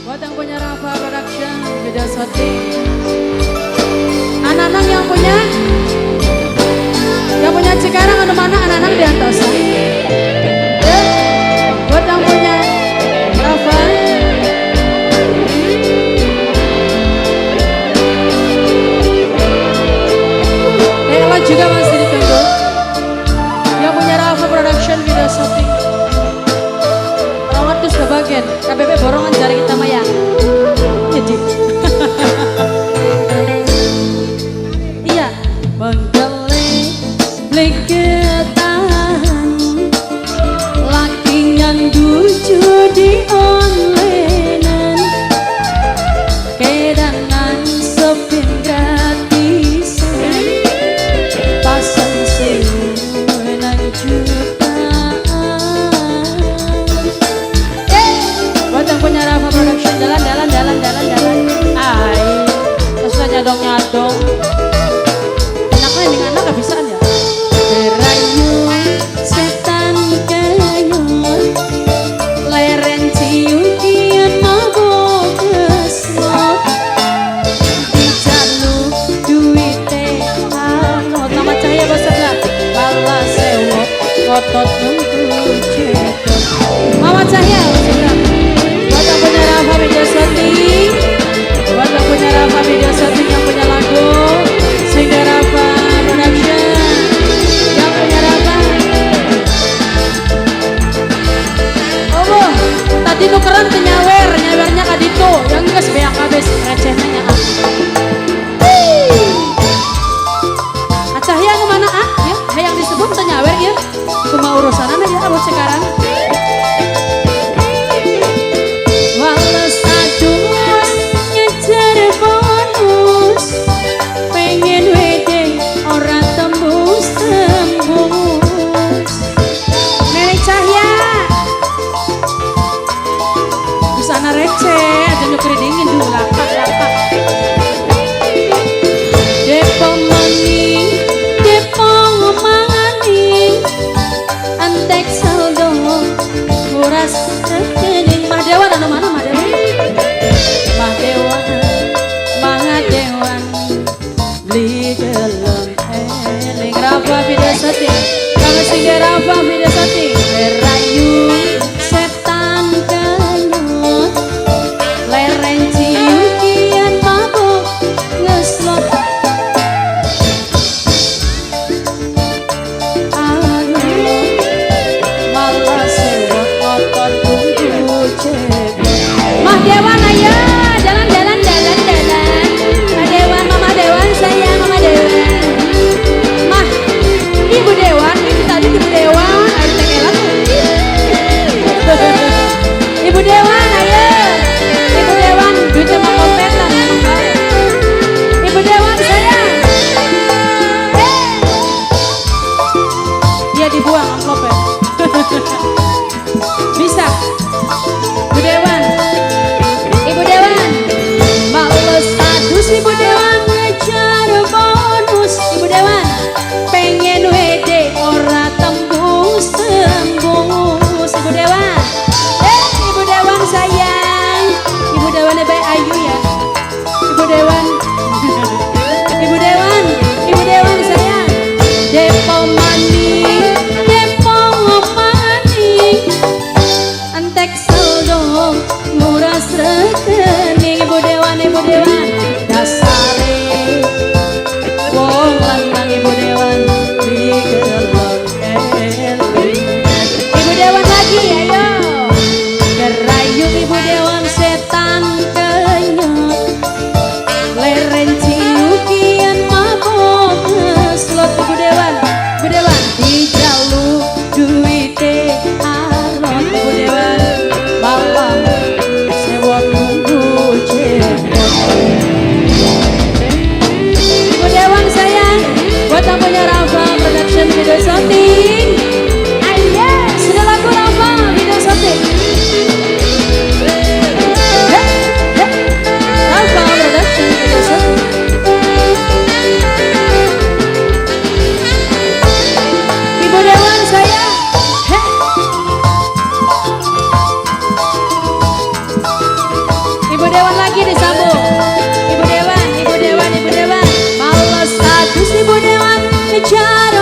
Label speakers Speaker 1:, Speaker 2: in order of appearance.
Speaker 1: Buat yang punya Rafa Production, video shooting. Anak-anak yang punya Cikarang anu mana anak-anak di atas. Ya. Buat yang punya Rafa. Ella juga masih ditunggu. Yang punya Rafa Production video shooting. Rawat terus kebagian KBB borongan jari kita maya. Jadi. Iya, menggele bleketan laki nyandu judi onlinean kedanan sepin gratisan pasang sewunan jutaan. Buat yang punya Rafa Production, jalan jalan jalan jalan jalan. Ay, terus nyadong nyadong. Enaknya dengan anak kebiasaan ya. Derayu setan kayun, leren cium kian mabok keslot. Dijaluk duwite anot nama cahaya bahasa belak. Lala sewot ngotot nunggu cetot. Mama Cahya bahasa belak. Buat yang punya Rafa Video Shooting, buat yang punya Rafa Video Shooting, yang punya lagu Sehingga Rafa Production, yang punya Rafa. Oh, tadi nukeran ke nyawer, nyawernya kadito, yang geus beak kabeh recehna nya. Cahya nu mana ah? Ya, hayang disebut teu nyawer ieu. Kumaha urusanana ya abot sekarang. Wales adus ngejar bonus, pengen wede ora tembus tembus. Nenek Cahya, busana receh, aja nyukri dingin dulu lapak lapak. Depo mani, depo mani, antek saldo kuras rekening. Mahdewan anu mana Mahdewan? Mahdewan, Mahdewan, beli gelem eling. Rafa Video Shooting, kang sing Rafa Video Shooting. Rayu setan kenyut, leren cium kian mabuk ngeslot. Aduh, malah sewot ngotot tunggu cebot. Mahdewan ayo, jalan jalan jalan jalan. Mahdewan, Mama Dewan, saya Mama Dewan. Mah, Ibu Dewan, ini tadi Ibu Dewan. Sejarah.